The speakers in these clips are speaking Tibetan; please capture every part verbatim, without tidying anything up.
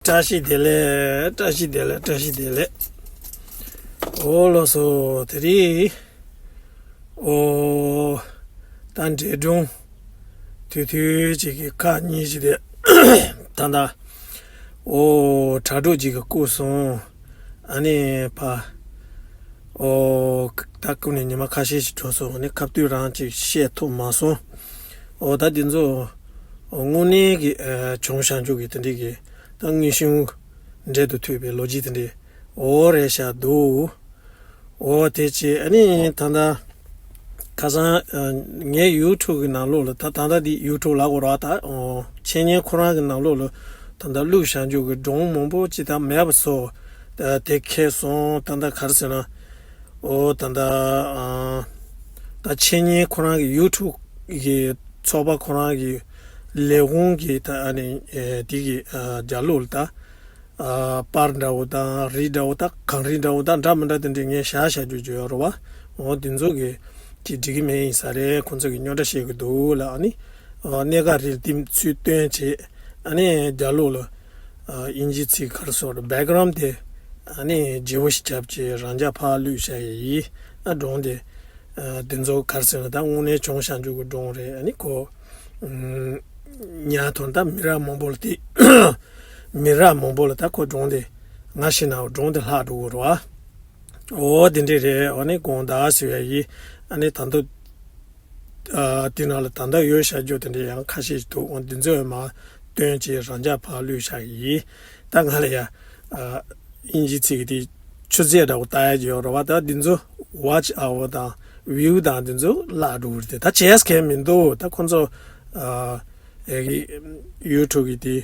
བཀྲ་ཤིས་བདེ་ལེགས། བཀྲ་ཤིས་བདེ་ལེགས། བཀྲ་ཤིས་བདེ་ལེགས། འོ་ལགས་སོ། དེ་རིང་འོ་ད་འདྲེ་སྒྲུང་དུས་དུས་ཅིག་གི་ཁག་གཉིས་ཤིག་དེ་ད་ད་འོ་དྲ་གྲོགས་ཅིག་གིས་བསྐུར་སོང་། ཨ་ནི་ཕ་འོ་ད་བསྐུར་ནས་ཉི་མ་ཁ་ཤས་ཤིག་འགྲོ་སོང་། ཨ་ནི་ཁ་ཐུག་རང་ཅིག་བཤད་ཐུབ་མ་སོང་། འོ་ད་འདི་ཚོ་དངོས་གནས་ཀྱི་ཨ་བྱུང་བཞག་རྒྱུ་གི་དེ་འདྲའི་གི་ད་དངོས་བྱུང་འབྲེལ་དུ་མཐུད་པའི་ལོ་རྒྱུས་དེ་འདྲའི་འོ་རེད་ཤག་འདུག། འོ་དེ་བྱས་ཨ་ནི་ད་ལྟ་ཁ་སང་ཨ་ངའི་ཡུ་ཊུབ་གི་ནང་ལོགས་ལ་ད་ད་ལྟ་འདི་ཡུ་ཊུབ་ལབ་དགོས་རེད་པ། ད་འོ་འཆད་ཉན་ཁོ་རང་གི་ནང་ལོགས་ལ་ད་ལྟ་བླུགས་བཞག་རྒྱུ་གི་སྒྲུང་མང་པོ་ཅིག་ད་མེད་པ་བཟོ་ད་དེ་ཁེལ་སོང་། ད་ལྟ་ག་རེ་ཟེར་ན། འོ་ད་ད་ཨ་ད་འཆད་ཉན་ཁོ་རང་གི་ཡུ་ཊུབ་གི་ཚོགས་པ་ཁོ་རང་གི་ལས་ཁུངས་ཀྱི་ད་ཨ་ནི་ཨེ་དེ་གི་ཨ་རྒྱབ་ལོགས་ལ་ད་ཨ་པར་འདྲ་བོ་དང་རིགས་འདྲ་བོ་ད་གངས་རི་འདྲ་བོ་ད་འདྲ་མི་འདྲ་དེ་འདྲ་ངས་བཞག་བཞག་རྒྱུ་ཅིག་ཡོད་རེད་པ། འོ་དེ་ཚོ་གི་ཅིག་འགྲིག་གི་མེད་ཡིན་ས་རེད། ཁོང་ཚོ་གི་རྙོག་དྲ་བཤད་གི་འདུག་ལ། ཨ་ནི་ཨ་གནད་འགག་རེད་དེ་ཚུར་བཏོན་བྱས་ཨ་ནི་རྒྱབ་ལོགས་ལ། ཨ་དབྱིན་ཇིའི་ཚིག་ག་རེ་ཟེར་དགོས་རེད། བེག་གྷ་རའུན་དེ་ཨ་ནི་བརྗེ་པོ་ཞིག་བརྒྱབ་བྱས་རང་འཇགས་ཕར་བླུགས་བཞག་ཡ་ཡིན། ཨ་སྒྲུང་དེ་ཨ་དེ་ཚོ་ག་རེ་ཟེར་ན་ད་དངོས་གནས་བྱུང་བཞག་རྒྱུ་གི་སྒྲུང་རེད། ཨ་ནི་ཁོ་ཨམ་ཉག་ཐོན་ད་མི་རབས་མང་པོ་ལ་དེ་མི་རབས་མང་པོ་ལ་ད་ཁོ་སྒྲུང་དེ་ང་ཤི་ན་སྒྲུང་དེ་ལྷག་འགྲོ་གི་རེད་པ། འོ་དེ་འདྲས་རེད། ཨ་ནི་དགོངས་དག་ཟེར་བ་ཡིན། ཨ་ནི་ད་དུང་ཨ་དེ་ནང་ལ་ད་ལྟ་ཡོད་བཞག་རྒྱུ་དེ་འདྲ་ཡང་ཁ་ཤས་ཤིག་འདུག། འོ་འདི་ཚོ་མར་བཏོན་བྱས་རང་འཇགས་ཕར་བླུགས་བཞག་གི་ཡིན། ད་ང་ལ་ཡ་ཨ་དབྱིན་ཇིའི་ཚིག་གི་དེ་ཆུ་ཚད་འདྲ་བོ་ལྟ་ཡ་ཅིག་ཡོད་རེད་པ། ད་འདི་ཚོ་ཝ་ཆི་ཨ་ཝར་དང་བིའུ་དང་འདི་ཚོ་བརླག་འགྲོ་གི་རེད། ད་བྱས་མཁན་མི་འདུག། ད་ཁོ་ཚོ་ཨ་ཨེ་གི་ཡུ་ཊུབ་གི་དེ་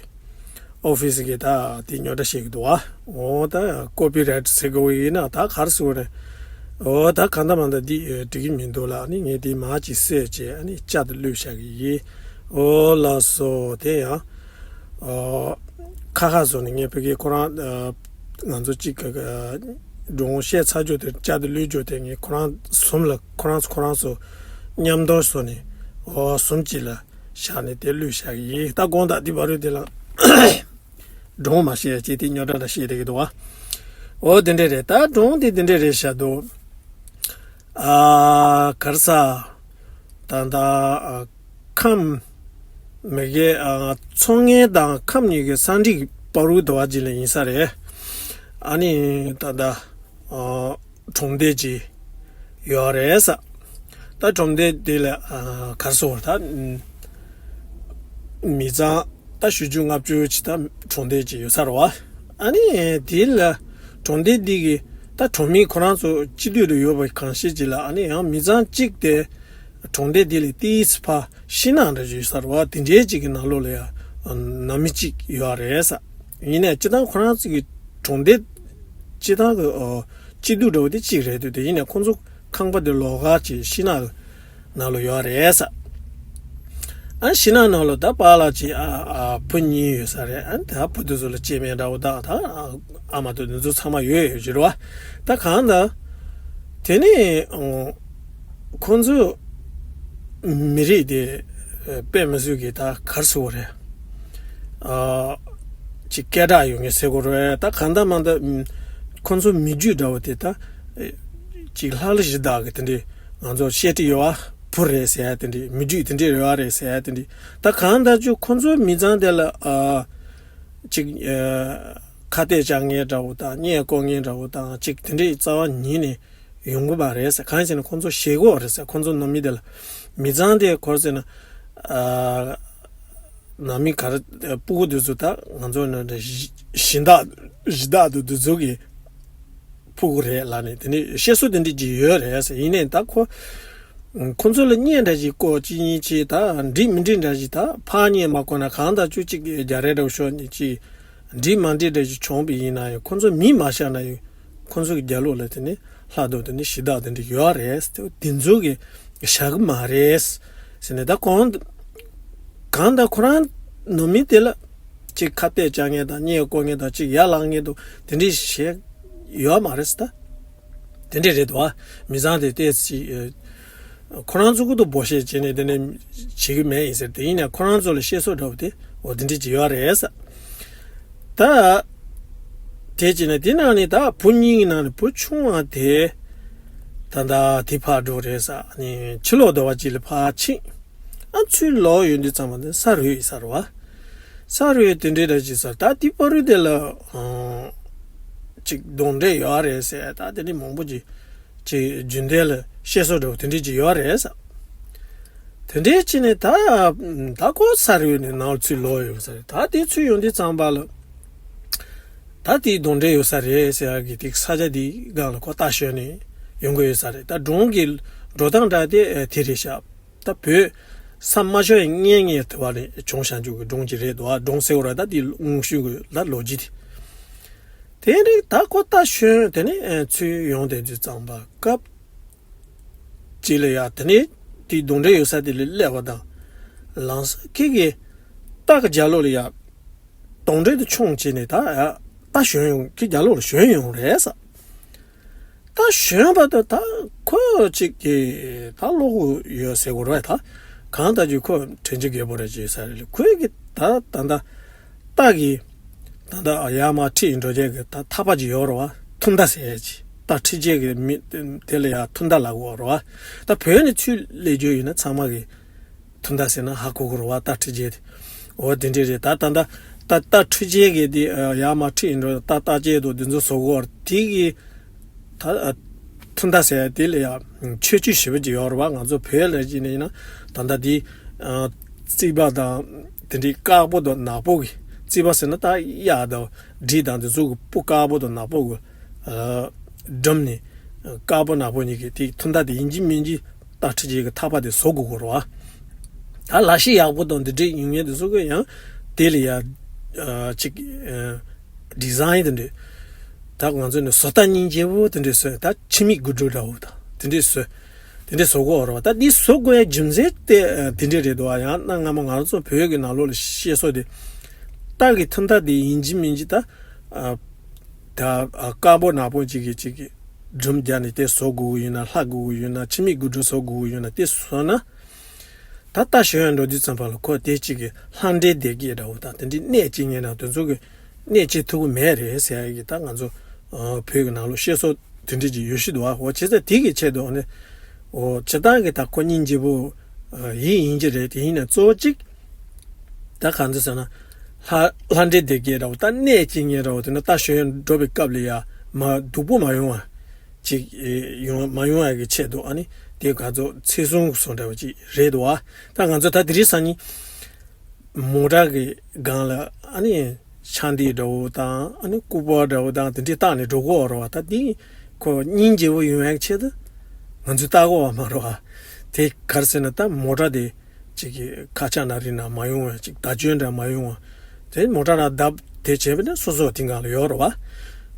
ཨོ་ཕི་སི་གི་ད་དེ་རྙོག་དྲ་བཤད་གི་འདུག་པ། འོ་ད་ཀོ་པི་རའེ་ཊི་ཟེར་དགོས་ཡིན་ན་ད་ག་རེ་ཟེར་དགོས་རེད། འོ་ད་གང་ལྟར་མང་ལྟར་འདི་ཨེ་འགྲིག་གི་མི་འདུག་ལ། ཨ་ནི་ངས་འདི་མར་ཅིག་བསད་བྱས་ཨ་ནི་བསྐྱར་དུ་བླུགས་བཞག་གི་ཡིན། འོ་ལགས་སོ། དེ་ཡང་ཨོ་ཁ་ཁ་བཟོ་ནས་ངས་ཕ་གི་ཁོ་རང་ཨ་ང་ཚོ་གཅིག་ག་ག་སྒྲུང་བཤད་ཚར་རྒྱུ་དེ་བསྐྱར་དུ་བླུགས་རྒྱུ་དེ་ངས་ཁོ་རང་ཟུམ་ལ་ཁོ་རང་ཚོ་ཁོ་རང་ཚོ་མཉམ་དུ་བཟོ་ནས་འོ་ཟུམ་གཅིག་ལ་བཞག་ནས་དེ་བླུགས་བཞག་གི་ཡིན། ད་དགོངས་དག། འདི་བར་དུ་དེ་ལ་སྒྲུང་མ་བཤད་ཅེས་དེ་རྙོག་དྲ་འདྲ་བཤད་བསྡད་ཀྱི་འདུག་པ། འོ་དེ་འདྲས་རེད། ད་སྒྲུང་དེ་དེ་འདྲས་རེད་བཞག་འདུག། ཨ་ག་རེ་ཟ། ད་ད་ཨ་ཁམས་མི་དགེ་ཨ་མཚོ་སྔོན་དང་ཁམས་གཉིས་ཀྱི་ས་འགྲིག་བར་དུ་དུ་བ་ཅིག་ལ་ཡིན་ས་རེད། ཨ་ནི་ད་ད་ཨ་གྲོང་སྡེ་ཅིག་ཡོད་རེད་ས། ད་གྲོང་སྡེ་དེ་ལ་ཨ་ག་རེ་ཟེར་ད་མི་ཚང་ད་བཞི་བཅུ་ལྔ་བཅུ་ཅིག་ད་གྲོང་སྡེ་ཅིག་ཡོད་ས་རེད་པ། ཨ་ནི་དེ་ལ་གྲོང་སྡེ་འདི་གི་ད་གྲོང་མི་ཁོ་རང་ཚོ་སྤྱི་འཐུས་དུ་ཡོད་པ་གང་ཤེས་ཅིག་ལ། ཨ་ནི་ཡང་མི་ཚང་གཅིག་དེ་གྲོང་སྡེ་འདི་ལས་ཏིས་ཕར་ཤིང་ནགས་འདྲ་ཞིག་ཡོད་ས་རེད་པ། དེ་འདྲའི་ཅིག་གི་ནང་ལོགས་ལ་ཡང་ནང་མི་གཅིག་ཡོད་རེད་ས། ཡིན་ནའི་སྤྱིར་བཏང་ཁོ་རང་ཚོ་གི་གྲོང་སྡེ་སྤྱིར་བཏང་གི་ཨོ་སྐྱིད་སྡུག་འདྲ་བོ་དེ་གཅིག་རེད་འདུག། དེ་ཡིན་ནའི་ཁོང་ཚོ་ཁང་པ་དེ་ལོགས་ཀ་ཅིག་ཤིང་ནགས་ནང་ལོགས་ཡོད་རེད་ས། ཨ་ཤིང་ནགས་ནང་ལོགས་ད་པཱ་ལགས་ཅིག་ཨ་ཨ་བུ་གཉིས་ཡོད་ས་རེད། ཨ་ད་བུ་དེ་ཚོ་ལ་སྐྱེ་དམན་འདྲ་བོ་དང་ད་ཨ་མ་དེ་ཚོ་ཚང་མ་ཡོད་ཡོད་ཅིག་རེད་པ། ད་གང་ལྟར་དེ་ནས་ཨོ་ཁོང་ཚོ་མི་རིགས་དེ་ཨ་དཔེ་མི་སྲིད་ཀྱི་ད་ག་རེ་ཟེར་དགོས་རེད། ཨ་ཅིག་སྐད་གྲགས་ཡོད་མཁན་ཟེར་དགོས་རེད། ད་གང་ལྟར་མང་ལྟར་ཨམ་ཁོང་ཚོ་མི་རྒྱུད་འདྲ་བོ་དེ་ད་ཨེ་ཅིག་ལྷ་ལ་གཞི་བདག་གི་དེ་འདྲའི་ང་ཚོ་བཤད་ཁྲི་ཡོད་པ། བུ་རེད་ཟེར་ཡ་དེ་འདྲའི་མི་རྒྱུད་དེ་འདྲའི་རེད་པ་རེད་ཟེར་ཡ་དེ་འདྲའི། ད་གང་ལྟར་ཅིག་ཁོང་ཚོའི་མི་ཚང་དེ་ལ་ཨ་ཅིག་ཨ་ཁ་གཏད་བཅག་མཁན་འདྲ་བོ་དང་བརྙས་བཀོལ་མཁན་འདྲ་བོ་དང་ཅིག་དེ་འདྲའི་རྩ་བ་ཉིད་ནས་ཡོང་གི་མ་རེད་ཟེར། གང་ཡིན་ཟེར་ན་ཁོང་ཚོ་ཞེད་ཀྱི་ཡོད་རེད་ཟེར། ཁོང་ཚོ་ནང་མི་དེ་ལ་མི་ཚང་དེ་ག་རེ་ཟེར་ན་ཨ་ནང་མི་ག་རེ་སྤུ་གུ་དེ་ཚོ་ད་ང་ཚོ་ནང་འདྲ་གཞི་བདག་གཞི་བདག་དེ་དེ་ཚོ་གི་སྤུ་གུ་རེད་ལབ་ནས་དེ་ནས་བཤད་སྲོལ་དེ་འདྲ་ཅིག་ཡོད་རེད་ཟེར། ཡིན་ནའི་ད་ཁོ་ཁོང་ཚོ་ལ་བརྙས་འདྲ་ཞིག་བཀོལ་གཅིག་གཉིས་ཅིག་ད་འགྲིག་མི་འགྲིག་འདྲ་ཞིག་ད་ཕར་བརྙས་མ་བཀོལ་ན་གང་ལྟར་ཅིག་རྒྱག་རེས་འདྲ་བོ་ཤོར་ནས་ཅིག་འགྲིག་མ་འགྲིག་འདྲ་ཞིག་བྱུང་བ་ཡིན་ན་ཡང་ཁོང་ཚོ་མི་མ་བཞག་ན་ཡང་ཁོང་ཚོ་གི་རྒྱབ་ལོགས་ལ་དེ་ནས་ལྷག་ཏུ་དེ་ནས་གཞི་བདག་དེ་འདྲ་ཡོད་རེད། དེ་ཚོ་གི་བཞག་གི་མ་རེད་ཟེར་ནས། ད་གང་གང་ལྟར་ཁོ་རང་ནང་མི་དེ་ལ་ཅིག་ཁ་གཏད་བཅག་མཁན་དང་བརྙས་བཀོལ་མཁན་དང་ཅིག་ཡར་ལངས་མཁན་དང་དེ་འདྲ་བྱས་ཡོད་མ་རེད་ཟེར། ད་དེ་འདྲ་རེད་འདུག་ཨ། མི་ཚང་དེ་ཏོག་ཙམ་ཅིག་ཁོ་རང་ཚོ་ཁུ་ཏོ་འབོ་བཤད་བྱས་ནས་དེ་འདྲ་བྱེད་ཀྱི་མེད་ཡིན་ཟེར། དེ་ཡིན་ནའི་ཁོ་རང་ཚོ་ལ་བཤད་སྲོལ་འདྲ་བོ་དེ་འོ་དེ་འདྲ་ཅིག་ཡོད་རེད་ཟེར། ད་དེ་བྱས་ནས་དེ་ནང་ནས་ད་བུ་གཉིས་ཀྱི་ནང་ནས་བུ་ཆུང་བ་དེ་ད་ད་དེ་ཕར་འགྲོ་རེད་ཟེར། ཨ་ནི་ཕྱི་ལོགས་སྡོད་པ་ཅིག་ལ་ཕར་ཕྱིན། ཨ་ཚུར་ལོག་ཡོང་དུས་ཙམ་པ་དེ་ས་རུད་ཡིན་ས་རེད་བ། ས་རུད་དེ་འདྲའི་འདྲ་ཅིག་ཟེར། ད་དེ་བར་དུ་དེ་ལ་ཨང་ཅིག་གདོན་འདྲེ་ཡོད་རེད་ཟེར། ད་དེ་འདྲའི་མང་པོ་ཅིག་ཅིག་རྒྱུན་ལྡན་ལ་བཤད་སྲོལ་འདྲ་བོ་དེ་འདྲའི་ཅིག་ཡོད་རེད་ཟེར། དེ་འདྲའི་ཅིག་ནས་ད་ད་ཁོ་ས་རུད་ནས་ནང་ལ་ཚུར་ལོག་ཡོང་ས་རེད། ད་དེ་ཚུར་ཡོང་དུས་ཙམ་པ་ལ་ད་དེ་གདོན་འདྲེ་ཡོད་ས་རེད་ཟེར་ཡག་གི་དེ་ས་ཆ་དེའི་སྒང་ལ་ཁོ་རྟ་ཞོན་ནས་ཡོང་གི་ཡོད་ས་རེད། ད་སྒྲུང་གི་འགྲོ་སྟངས་འདྲ་དེ་དེ་རེད་ཤག། ད་བོད་ས་མ་ཤོར་ཡང་ངེས་ངེས་དུ་བ་ནས་བྱུང་བཞག་འཇུག་གི་སྒྲུང་ཅིག་རེད་འདུག། ཨ་སྒྲུང་ཟེར་བ་ར་ད་དེ་དངོས་བཤུས་གི་ལ་ལོ་རྒྱུས་དེ། དེ་རིང་ད་ཁོ་རྟ་ཞོན་དེ་ནས་ཚུར་ཡོང་དེ་དུས་ཙམ་པ་སྐབས་ཅིག་ལ་ཡ་དེ་ནས་དེའི་གདོན་འདྲེ་ཡོད་ས་དེ་ལ་སླེབས་པ་དང་། ལམ་སང་ཁྱེད་ཀྱི་རྟ་གི་རྒྱབ་ལོགས་ལ་ཡ་གདོན་འདྲེ་དེ་མཆོངས་བྱས་ནས་ད་ཡ་རྟ་ཞོན་ཡོང་ཁྱེད་རྒྱབ་ལོགས་ལ་ཞོན་ཡོང་རེད་ཟེར། ད་ཞོན་པ་དང་ད་ཁོ་གཅིག་གིས་ད་བློ་ཁོག་ཡོད་ཟེར་དགོས་རེད། ད་གང་ལྟར་གྱི་ཁོ་དྲིན་ཅན་རྒད་པོ་རེད་ཅེས་ཟེར་རེད། ཁོས་གི་ད་ད་ད་རྟ་གི་ད་ད་ཡར་མར་ཁྲིད་འགྲོ་བྱེད་གི་ད་ཐག་པ་ཅིག་ཡོད་རེད་བ། ཐུང་མདའ་ཟེར་ཡ་ཅིག། རྟ་ཁྲིད་བྱེད་གི་མི་དེ་ལ་ཡ་ཐུང་མདའ་ལབ་ཀྱི་ཡོད་རེད་བ། ད་བོད་ནས་ཚུར་སླེབས་རྒྱུ་ཡིན་ན་ཚང་མ་གི་ཐུང་མདའ་ཟེར་ན་ཧ་གོ་གི་རེད་བ། རྟ་ཁྲིད་བྱེད་དེ། འོ་དེ་འདྲས་རེད། ད་ད་ད་ད་རྟ་ཁྲིད་བྱེད་གི་དེ་ཡར་མར་ཁྲིད་འགྲོ་རྟ་རྟ་བྱེད་དོ་དེ་ཚོ་བཟོ་གི་ཡོད་རེད། དེ་གི་ད་ཐུང་མདའ་ཟེར་ཡ་དེ་ལ་ཡ་ཁྱད་ཆོས་ཞེ་པོ་ཅིག་ཡོད་རེད་བ། ང་ཚོ་བོད་ལ་ཅིག་ནས་ཡིན་ན་ད་ལྟ་དེ་རྩིག་པ་དང་དེ་འདྲའི་དཀར་པོ་དང་ནག་པོ་གི། རྩིག་པ་ཟེར་ན་ད་གཡའ་དང་འབྲི་དང་དེ་ཚོ་གི་སྤུ་དཀར་པོ་དང་ནག་པོ་གི་སྦྲམ་ནི་དཀར་པོ་ནག་པོ་གཉིས་ཀྱི་དེ་ཐུང་མདའ་དེ་ཡིན་གཅིག་མིན་གཅིག་རྟ་ཁྲིད་བྱེད་གི་ཐག་པ་དེ་བཟོ་དགོས་ཀྱི་རེད་བ། ད་ལག་ཤེས་ཡག་པོ་དང་འདི་འདྲའི་ཡོད་མཁན་དེ་ཚོ་གི་ཡང་དེ་ལ་ཡ་ཅིག་ཌི་ཟའིན་དེ་འདྲས། ད་ང་ཚོ་ནི་བཟོ་ལྟ་སྙིང་རྗེ་པོ་དེ་འདྲས་བཟོས། ད་ཕྱི་མིག་དགུ་འགྲོས་འདྲ་བོ་དང་དེ་འདྲས་བཟོས། དེ་འདྲས་བཟོ་དགོས་རེད་བ། ད་འདི་བཟོ་དགོས་ཡ་རྒྱུ་མཚན་དེ་དེ་འདྲས་རེད་འདུག་ཨ། ཡང་གནའ་སྔ་མོ་ང་རང་ཚོ་བོད་ཀྱི་ནང་ལོགས་ལ་བཤད་སྲོལ་དེ། རྟ་གི་ཐུང་མདའ་དེ་ཡིན་གཅིག་མིན་གཅིག་ད་ད་དཀར་པོ་ནག་པོ་གཅིག་གིས་གཅིག་གིས་སྦྲུམ་རྒྱག་ནས་དེ་བཟོ་དགོས་ཀྱི་ཡོད་ན། ལྷ་དགོས་ཀྱི་ཡོད་ན། ཕྱི་མིག་དགུ་འགྲོས་བཟོ་དགོས་ཀྱི་ཡོད་ན། དེ་བཟོས་ན། ད་རྟ་ཞོན་འགྲོ་དུས་ཙམ་པ་ལ་ཁོ་དེ་གཅིག་གི་ལྷ་འདྲེ་སྡེ་བརྒྱད་འདྲ་བོ་དང་དེ་འདྲའི་གནོད་སྐྱེལ་མཁན་དང་དེ་ཚོ་གི་གནོད་སྐྱེལ་ཐུབ་ཀྱི་མེད་རེད་ཟེར་ཡ་གི་ད་ང་ཚོ་བོད་ཀྱི་ནང་ལོགས་བཤད་སྲོལ་དེ་འདྲ་ཅིག་ཡོད་ཤི་འདུག་ཨ། འོ་བྱས་ཙང་དེ་གི་ཆེད་དུ་ཨ་ནི་འོ་སྤྱིར་བཏང་གི་ད་ཁོ་སྙིང་རྗེ་པོ་ཡིན་ཡིན་གྱི་རེད། དེ་ཡིན་ན་གཙོ་བོ་གཅིག་ད་གང་འདྲ་ཟེར་ན་ལྷ་ལྷ་འདྲེ་སྡེ་བརྒྱད་འདྲ་བོ་ད་གནོད་སྐྱེལ་མཁན་འདྲ་བོ་དེ་ན་རྟ་ཞོན་འགྲོ་བའི་སྐབས་ལ་ཡ་མ་སྡུག་པོ་མ་ཡོང་བ། ཅིག་ཡོང་མ་ཡོང་ཡ་གི་ཆེད་དུ་ཨ་ནི་དེ་ག་ཚོད་ཚེ་སྲུང་བཟོ་འདྲ་བ་ཅིག་རེད་འདུག་ཨ། ད་ང་ཚོ་ད་དེ་རིང་སང་ཉིན་མོ་ཊ་གི་སྒང་ལ་ཨ་ནི་ཆང་དེ་འདྲ་བོ་དང་ཨ་ནི་སྐུད་པ་འདྲ་བོ་དང་དེ་འདྲས་བཏགས་ནས་འགྲོ་གི་ཡོད་རེད་བ། ད་དེ་ཁོ་སྙིང་རྗེ་བོ་ཡོང་ཡ་གི་ཆེད་དུ་ང་ཚོས་བཏགས་གི་ཡོད་མ་རེད་བ། དེ་ག་རེ་ཟེར་ན་ད་མོ་ཊ་དེ་ཅིག་གི་ཁ་ཆག་ན་རིང་ན་མ་ཡོང་བ། ཅིག་བརྡབ་སྐྱོན་འདྲ་མ་ཡོང་བ། དེ་མོ་ཊ་རང་བརྡབ་དེ་བྱས་པ་ནི་སོ་སོ་དེ་སྒང་ལ་ཡོད་རེད་བ།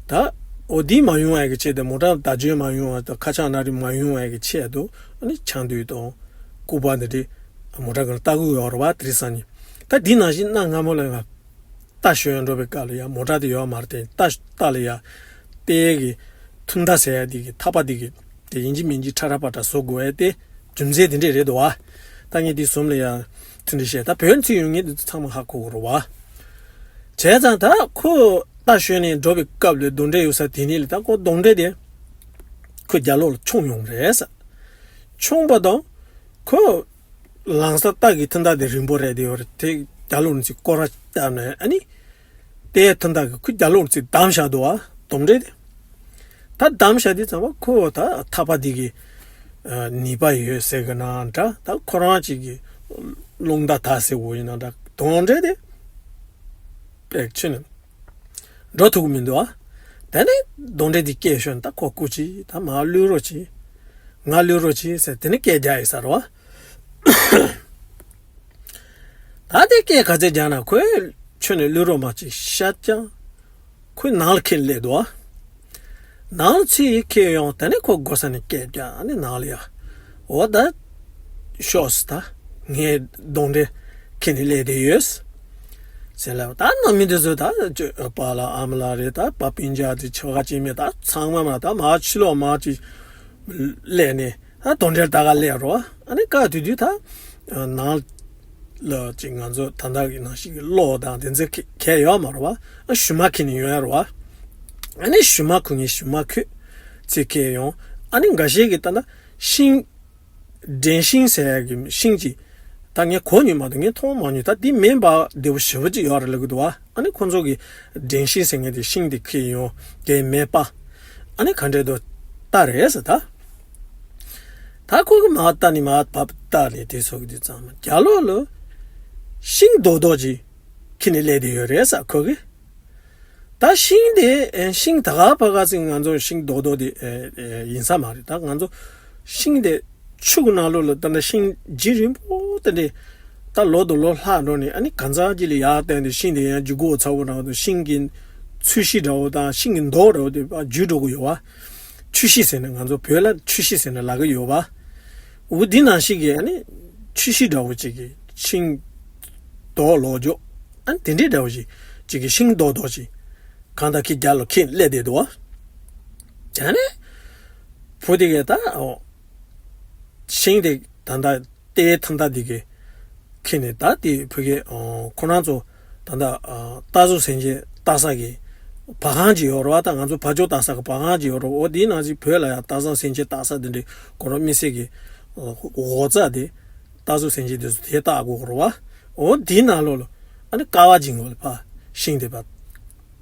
ད་འོ་དེ་མ་ཡོང་བ་གི་ཆེད་དུ་མོ་ཊ་བརྡབ་སྐྱོན་མ་ཡོང་བ་དང་ཁ་ཆག་ན་རིང་མ་ཡོང་བ་གི་ཆེད་དུ་ཨ་ནི་ཆང་དུད་དང་སྐུད་པ་འདི་འདྲས་མོ་ཊ་སྒང་ལ་བཏགས་ཀྱི་ཡོད་རེད་བ། དེ་རིང་སང་ཉིན་ད་དེ་ནང་བཞིན་གནའ་སྔ་མོ་ལ་ང་རྟ་ཞོན་འགྲོ་བའི་སྐབས་ལ་ཡ་མོ་ཊ་དེ་ཡོད་མ་རེད་དེ། རྟ་རྟ་ལ་ཡ་རྟའི་གི་ཐུང་མདའ་ཟེར་ཡ་དེ་གི་ཐག་པ་དེ་གི་དེ་ཡིན་གཅིག་མིན་གཅིག་ཁྲ་ཁྲ་པ་ཏྲ་བཟོ་དགོས་ཡ་དེ་རྒྱུ་མཚན་དེ་འདྲས་རེད་འདུག་བ། ད་ངས་དེ་གསུམ་ལ་ཡ་ཐུན་དྲི་བཤད། ད་བོད་ཚིག་ཡོད་ངེས་དེ་ཚང་མ་ཧ་གོ་གི་རེད་བ། བྱས་ཙང་ད་ཁོ་རྟ་ཞོན་ནས་འགྲོ་བའི་སྐབས་ལ་གདོན་འདྲེ་ཡོད་ས་དེ་ནས་ལ་ད་ཁོ་གདོན་འདྲེ་དེ་ཁོ་རྒྱབ་ལོགས་ལ་མཆོངས་ཡོང་རེད་ས། མཆོངས་པ་དང་ཁོ་ལམ་སང་རྟ་གི་ཐུང་མདའ་དེ་རིང་པོ་རེད་དེ་ཡོད་རེད། དེ་རྒྱབ་ལོགས་ནས་ཅིག་སྐོར་ར་བཏབ་ནས་ཨ་ནི་རྟའི་ཐུང་མདའ་གི་ཁོ་རྒྱབ་ལོགས་ནས་ཅིག་བསྡམས་བཞག་འདུག་བ། གདོན་འདྲེ་དེ་ད་བསྡམས་བཞག་དུས་ཙམ་པ་ཁོ་ད་ཐག་པ་དེ་གི་ནུས་པ་ཡོད་ཟེར་གི་ན་འདྲ། ད་ཁོ་རང་ཅིག་གི་རླུང་རྟ་དར་ཟེར་བོ་ཡིན་ན་འདྲ། གདོན་འདྲེ་དེ་པེག་ཕྱིན་ནས་འགྲོ་ཐུབ་ཀྱི་མི་འདུག་ཨ། དེ་ནས་གདོན་འདྲེ་འདི་སྐད་ཤོར་ནས་ད་ཁོ་སྐུ་ཅི་ད་མར་གློད་རོགས་གྱིས། ང་གློད་རོགས་གྱིས་ཟེར་དེ་ནས་སྐད་རྒྱག་ཡིན་ས་རེད་བ། ད་དེ་སྐད་ག་ཚད་རྒྱག་ན་ཁོས་ཁྱོད་ནས་གློད་རོགས་མ་གྱིས་ཤ་རྐྱང་། ཁོས་ནང་ལ་ཁྱེར་སླེབས་འདུག་ཨ། ནང་ལ་ཚུར་ཁྱེར་ཡོང་། དེ་ནས་ཁོ་སྒོ་ས་ནས་སྐད་རྒྱག་ཨ་ནི་ནང་ལ་ཡ། འོ་ད་ཤོག་ཟེར། ད་ངས་གདོན་འདྲེ་ཁྱེར་ནས་སླེབས་བསྡད་ཡོད་ཟེར་ལབ། ད་ནང་མི་འདི་ཚོ་ད་ཅོ་པཱ་ལགས་ཨ་མ་ལགས་རེད། ད་པ་སྤུན་ཀྱག་དེ་ཆོ་ག་སྐྱེ་དམན་ད་ཚང་མ་མ་ད་མར་ཕྱི་ལོགས་མར་ཅིག་སླེབས་ནས་ད་གདོན་འདྲེ་ད་ག་སླེབས་རོགས། ཨ་ནི་སྐབས་དེ་དུས་ད་ནང་ ལ་ཅིག་ང་ཚོ་ད་ལྟ་གི་ནང་བཞིན་གྱི་གློག་དང་དེ་ཚོ་ག་གས་ཡོད་མ་རེད་བ། ཨ་ཞུ་མ་ཁྱེར་ནས་ཡོང་ཡ་རེད་བ། ཨ་ནི་ཞུ་མ་ཁུར་ངས་ཞུ་མ་ཁུར་ཚེ་ཁྱེར་ཡོང་། ཨ་ནི་འགའ་ཤས་ཀྱིས་ད་ལྟ་ཤིང་། འགྲེང་ཤིང་ཟེར་ཡ་གི་ཤིང་ཅིག་ད་ངས་གོ་མྱོང་མ་གཏོགས་ངས་མཐོང་མ་མྱོང་། ད་འདི་མེ་འབར་བདེ་པོ་ཞེ་པོ་ཅིག་ཡོད་རེད་ལབ་ཀྱི་འདུག་བ། ཨ་ནི་ཁོང་ཚོ་གིས་འགྲེང་ཤིང་ཟེར་མཁན་དེ་ཤིང་དེ་ཁྱེར་ཡོང་། དེ་མེ་སྤར། ཨ་ནི་ག་འདྲས་འདུག་ལྟ་རེད་ཟེར་ད། ད་ཁོ་གིས་མར་ལྟ་ནས་མར་བབས་ལྟ་ནས་དེ་ཚོ་གི་དུས་ཙམ་པ་རྒྱབ་ལོགས་ལ་ཤིང་རྡོག་རྡོག་ཅིག་ཁྱེར་ནས་སླེབས་བསྡད་ཡོད་རེད་ཟེར་ཁོ་གིས། ད་ཤིང་དེ་ཨེ་ཤིང་ད་ག་པ་ག་ཚིག་ང་ཚོ་ཤིང་རྡོག་རྡོག་དེ་ཨེ་ཨེ་ཡིན་ས་མ་རེད། ད་ང་ཚོ་ཤིང་དེ་ཆུ་གི་ནང་ལོགས་ལ་ད་ནི་ཤིང་རྗེས་རིང་པོ་དེ་འདྲས་ད་ལོ་དང་ལོ་ལྷག་འགྲོ་ནས། ཨ་ནི་གང་ཟག་ཅིག་ལ་ཡར་བསྟན་ཏེ་ཤིང་དེ་ཡང་ལྗིད་ཁོག་ཚ་པོ་འདྲ་བོ་དང་། ཤིང་གི་ཚོས་གཞི་འདྲ་བོ་དང་ཤིང་གི་མདོག་འདྲ་བོ་དེ་ཕར་འགྱུར་འགྲོ་གི་ཡོད་བ། ཆུ་གཞི་ཟེར་ནས་ང་ཚོ་བོད་ལ་ཆུ་གཞི་ཟེར་ནས་ལབ་ཀྱི་ཡོད་བ། འོ་འདི་ནང་བཞིན་གྱི་ཨ་ནི་ཆུ་གཞི་འདྲ་བོ་ཅིག་གི་ཤིང་རྡོག་ལོག་འཇོག་ཨ་ནི་དེ་འདྲའི་འདྲ་བོ་ཞིག་ཅིག་གི་ཤིང་རྡོག་རྡོག་ཅིག་གང་ལྟར་ཁྱེར་རྒྱབ་ལ་ཁྱེར་སླེབས་བསྡད་འདུག་བ། ད་ནི་བུ་དེ་གས་ད་ཨོ་ཤིང་དེ་ད་ལྟ་ལྟའི་ཐང་ད་འདི་གས་ཁྱེར་ནས། ད་དེ་བུ་གས་ཨོ་ཁོ་རང་ཚོ་ད་ལྟ་ཨ་སྟག་གཟིག་སེང་ཆེན་ལྟ་ས་གི་བ་གང་ཅིག་ཡོད་རེད་བ། ད་ང་ཚོ་བ་ཕྱུགས་ལྟ་ས་གི་བ་གང་ཅིག་ཡོད་རེད། འོ་དེའི་ནང་བཞིན་བོད་ལ་ཡང་སྟག་གཟིག་སེང་ཆེན་ལྟ་ས་དེ་འདྲའི་ཁོ་རང་མི་སེར་གི་ཨོ་འོ་ཙ་དེ་སྟག་གཟིག་སེང་ཆེན་དེ་ཚོ་དེ་ལྟ་དགོས་རེད་བ། འོ་དེའི་ནང་ལོགས་ལ་ཨ་ནི་ཀ་བ་ཅིག་ངོ་ལ་ཕར་ཤིང་དེ་ཕར་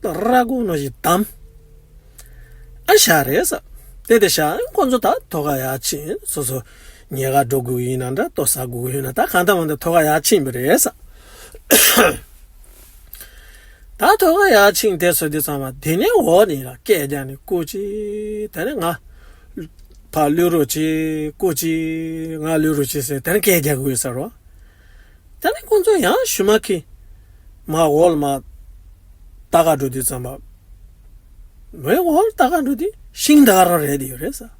ར་གུ་ནང་བཞིན་བསྡམས། ཨ་བཞག་རེད་ཟེར། དེ་དེ་བཞག་ཁོང་ཚོ་ད་ཐོག་ཁར་ཡར་ཕྱིན། སོ་སོ་ཉལ་ཁར་འགྲོ་དགོས་ཡིན་ན་འདྲ། ལྟོ་ཟ་དགོས་ཡིན་ན། ད་གང་ལྟར་མ་ལྟར་ཐོག་ཁར་ཡར་ཕྱིན་པ་རེད་ཟེར། ད་ཐོག་ཁར་ཡར་ཕྱིན་དེ་ཚོ་དུས་ཙམ་པ་དེ་ནས་འོག་ནས་ལ་སྐད་རྒྱག་ནས་སྐུ་མཁྱེན། དེ་ནས་ང་ཕར་གློད་རོགས་བྱེད། སྐུ་མཁྱེན་ང་གློད་རོགས་བྱེད་ཟེར་དེ་ནས་སྐད་རྒྱག་གི་ཡོད་ས་རེད། ད་ནི་ཁོང་ཚོ་ཡང་ཞུ་མ་ཁྱེར་མར་འོག་ལ་མར་ལྟ་ག་འགྲོ་དུས་ཙམ་པ། མོའི་འོག་ལ་ལྟ་ག་འགྲོ་དུས་ཤིང་ད་ག་རང་རེད་དེ་ཡོད་རེད་ཟེར།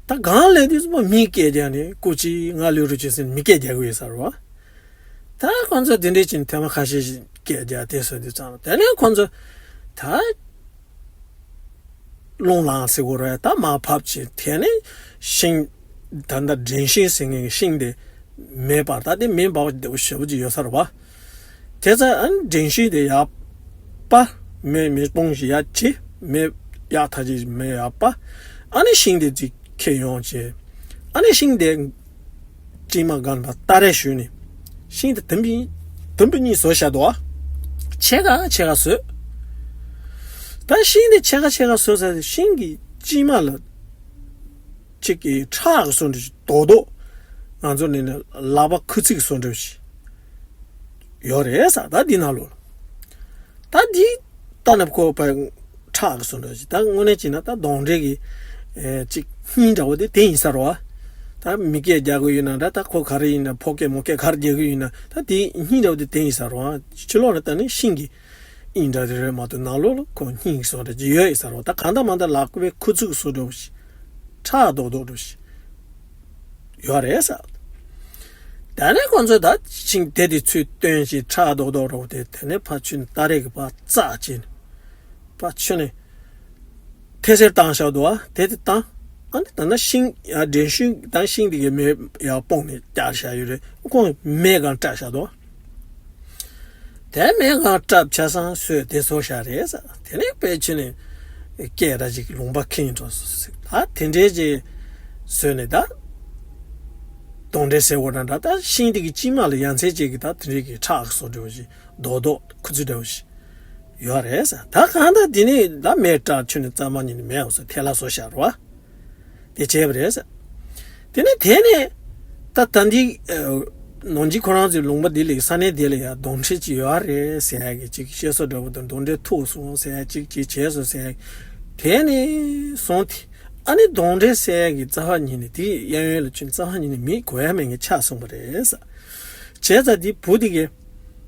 ད་སྒང་སླེབས་དུས་ཙམ་པ་མིས་སྐད་རྒྱག་ནས་སྐུ་མཁྱེན་ང་གློད་རོགས་བྱེད་ཟེར་ནས་མི་སྐད་རྒྱག་གི་ཡོད་ས་རེད་བ། ད་ཁོང་ཚོ་དེ་འདྲས་བྱས་ནས་ཐེངས་མ་ཁ་ཤས་ཤིག་སྐད་རྒྱག་དེ་སོང་དུས་ཙམ་པ་དེ་ནས་ཁོང་ཚོ་ད་རླུང་ལངས་ཟེར་དགོས་རེད། ད་མར་བབས་བྱས་དེ་ནས་ཤིང་ད་ལྟ་འགྲེང་ཤིང་ཟེར་མཁན་གྱི་ཤིང་དེ་མེ་སྤར། ད་དེ་མེ་འབར་བ་བདེ་པོ་ཞེ་པོ་ཅིག་ཡོད་ས་རེད་བ། དེ་ཚོ་ཨ་ནི་འགྲེང་ཤིང་དེ་ཡར་སྤར། མེ་མེ་སྤུངས་ཤིག་ཡར་བྱེད། མེ་ཡར་ཐག་ཅིག་མེ་ཡར་སྤར། ཨ་ནི་ཤིང་དེ་ཅིག་ཁྱེར་ཡོང་བྱས། ཨ་ནི་ཤིང་དེ་དཀྱིལ་མ་སྒང་ལ་སྟ་རེ་གཞུས་ནས་ཤིང་དེ་དུམ་བུ་དུམ་བུ་གཉིས་བཟོས་བཞག་འདུག་བ། ཕྱེད་ཀ་ཕྱེད་ཀ་བཟོས། ད་ཤིང་དེ་ཕྱེད་ཀ་ཕྱེད་ཀ་བཟོས་ཚར་དུས་ཤིང་གི་དཀྱིལ་མ་ལ་གཅིག་གི་ཁྲག་གི་བཟོ་འདྲ་ཞིག་རྡོག་རྡོག་ང་ཚོ་ནས་ནས་ལག་པ་ཁུ་ཚིག་བཟོ་འདྲ་ཞིག་ཡོད་རེད་ཟེར། ད་འདི་ནང་ལོགས་ལ་ད་འདི་ལྟ་ན་ཁོ་པ་ཁྲག་གི་བཟོ་འདྲ་ཞིག་ད་དངོས་གནས་བྱས་ན་ད་གདོན་འདྲེ་གི་ཨེ་གཅིག་སྙིང་འདྲ་བོ་དེ་དེ་ཡིན་ས་རེད་བ། ད་མི་སྐད་རྒྱག་གི་ཡོད་ན་འདྲ། ད་ཁོ་ག་རེ་ཡིན་ན་ཕོ་སྐད་མོ་སྐད་ག་རེ་རྒྱག་གི་ཡོད་ན་ད་དེ་སྙིང་འདྲ་བོ་དེ་དེ་ཡིན་ས་རེད་བ། ཕྱི་ལོགས་ལ་ལྟ་ནས་ཤིང་གི་ཨིན་འདྲ་དེ་རེད་མ་གཏོགས་ནང་ལོགས་ལ་ཁོ་སྙིང་གི་བཟོ་འདྲ་ཅིག་ཡོད་ཡིན་ས་རེད་བ། ད་གང་ལྟར་མ་ལྟར་ལག་པའི་ཁུ་ཚུར་བཟོ་འདྲ་བོ་ཞིག་ཁྲག་རྡོག་རྡོག་འདྲ་བོ་ཞིག་ཡོད་རེད་ཟེར། ད་ནི་ཁོང་ཚོས་ད་ཤིང་དེ་དེ་ཚུར་བཏོན་ཞིང་ཁྲག་རྡོག་རྡོག་རྡོག་དེ་དེ་ནས་ཕར་ཚུར་སྟ་རེ་གི་ཕར་བཙགས་བྱས་ནས་ཕར་ཚུར་ནས་ཐལ་སེར་བཏང་བཞག་འདུག་བ། དེ་དེ་བཏང་། ཨ་ནི་ད་ནི་ཤིང་ཡ་འགྲེང་ཤིང་ད་ཤིང་དེ་གའི་མེ་ཡར་སྤུངས་ནས་བསྐྱར་བཞག་ཡོད་རེད། ཁོང་མེ་སྒང་སྤྲད་བཞག་འདུག་བ། དེ་མེ་སྒང་སྤྲད་ཆ་སང་སོས་དེ་བཟོ་བཞག་རེད་ཟེར། དེ་ནས་དཔེ་ཆུ་ནས་སྐད་ར་ཅིག་ལུང་པ་ཁེངས་འགྲོ་སོང་ཟེར། ད་དེ་འདྲའི་ཅིག་བཟོས་ནས་ད་གདོན་འདྲེ་ཟེར་བ་འདྲ་འདྲ། ད་ཤིང་དེ་གི་དཀྱིལ་མ་ལ་ཡ་མཚན་ཅིག་གི་ད་དེ་འདྲའི་གི་ཁྲག་གི་བཟོ་འདྲ་བོ་ཞིག་རྡོག་རྡོག་ཁུ་ཚུར་འདྲ་བོ་ཞིག་ཡོད་རེད་ཟེར། ད་གང་ལྟར་དེ་ནས་ད་མེ་སྤྲད་ཆུ་ནས་གཙང་མ་ཉིད་ནས་མེ་འོ་ཟེར་ཐལ་ལ་བཟོ་བཞག་རེད་བ། དེ་བྱས་པ་རེད་ཟེར། དེ་ནས་དེ་ནས་ད་ད་འདི་ནོར་འཇིགས་ཁོ་རང་ཚོའི་ལུང་པ་འདི་ལ་ས་གནས་དེ་ལ་ཡང་གདོན་འདྲེ་ཅིག་ཡོད་རེད་ཟེར་ཡ་གི་ཅིག་བཤད་སྲོལ་འདྲ་བོ་དང་། གདོན་འདྲེ་ཐུག་སོང་ཟེར་ཡ་ཅིག་ཅིག་བྱས་སོང་ཟེར་ཡ། དེ་ནས་སོང་སྟེ་ཨ་ནི་གདོན་འདྲེ་ཟེར་ཡ་གི་རྩ་བ་ཉིད་ནས་དེ་གཡས་གཡོན་ལ་ཕྱིན་རྩ་བ་ཉིད་ནས་མི་གོ་ཡ་མེད་མཁན་ཆགས་སོང་པ་རེད་ཟེར། བྱས་ཙང་དེ་བུ་དེ་གས་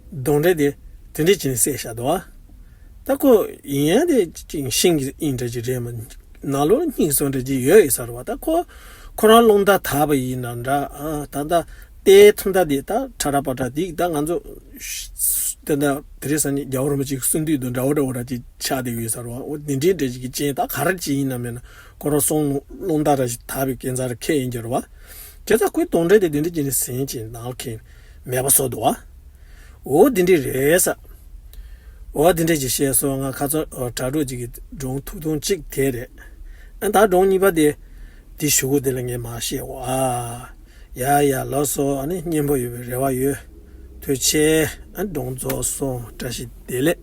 གདོན་འདྲེ་དེ་དེ་འདྲས་བྱས་ནས་བསད་བཞག་འདུག་བ། ད་ཁོ་ཡིན་ཡང་དེ་ཅིག་ཤིང་གི་ཨིན་འདྲ་ཅིག་རེད་མ། ནང་ལོགས་སྙིང་གསོན་འདྲ་ཅིག་ཡོད་ཡོད་ས་རེད་བ། ད་ཁོ་ཁོ་རང་རླུང་རྟ་དར་བ་ཡིན་ན་འདྲ། ཨ་ད་ད་ལྟའི་ཐང་རྟ་འདི་ད་ཁྲ་ར་པ་ཏྲ་འདི་ད་ང་ཚོ་ད་ད་དེ་རིང་སང་ཉིན་རྒྱལ་བ་རིན་པོ་ཆེ་གི་གསུང་དུས་དང་འདྲ་བོ་འདྲ་བོ་འདྲ་ཅིག་ཆགས་བསྡད་ཡོད་ས་རེད་བ། འོ་དེ་འདྲའི་འདྲ་ཅིག་གི་རྐྱེན་ད་ག་རེ་ཅིག་ཡིན་ན་མེད་ན་ཁོ་རང་སོང་རླུང་རྟ་འདྲ་ཅིག་དར་བའི་གན་རྩ་ར་ཁེལ་ཡིན་གྱི་རེད་བ། བྱས་ཙང་ཁོའི་གདོན་འདྲེ་དེ་དེ་འདྲ་ཅིག་ནས་ཟིན་ཅིང་ནག་ཁེལ། མེད་པ་བཟོ་འདུག་བ། འོ་འདི་འདྲ་རེད་ས། འོ་འདི་འདྲ་ཅིག་བཤད་སོང་། ང་ཁ་ཚ་དྲག་དྲག་ཅིག་གི་སྒྲུང་ཐུང་ཐུང་གཅིག་དེ་རེད། ཨ་ད་སྒྲུང་གཉིས་པ་དེ་དེ་གཞུག་གུ་དེ་ལ་ངས་མར་བཤད་འོ་ཨ། ཡ་ཡ་ལགས་སོ། ཨ་ནི་སྙན་པོ་ཡོད་པའི་རེ་བ་ཡོད། ཐུགས་རྗེ་ཆེ། ཨ་སྒྲུང་རྫོགས་སོང་། བཀྲ་ཤིས་བདེ་ལེགས།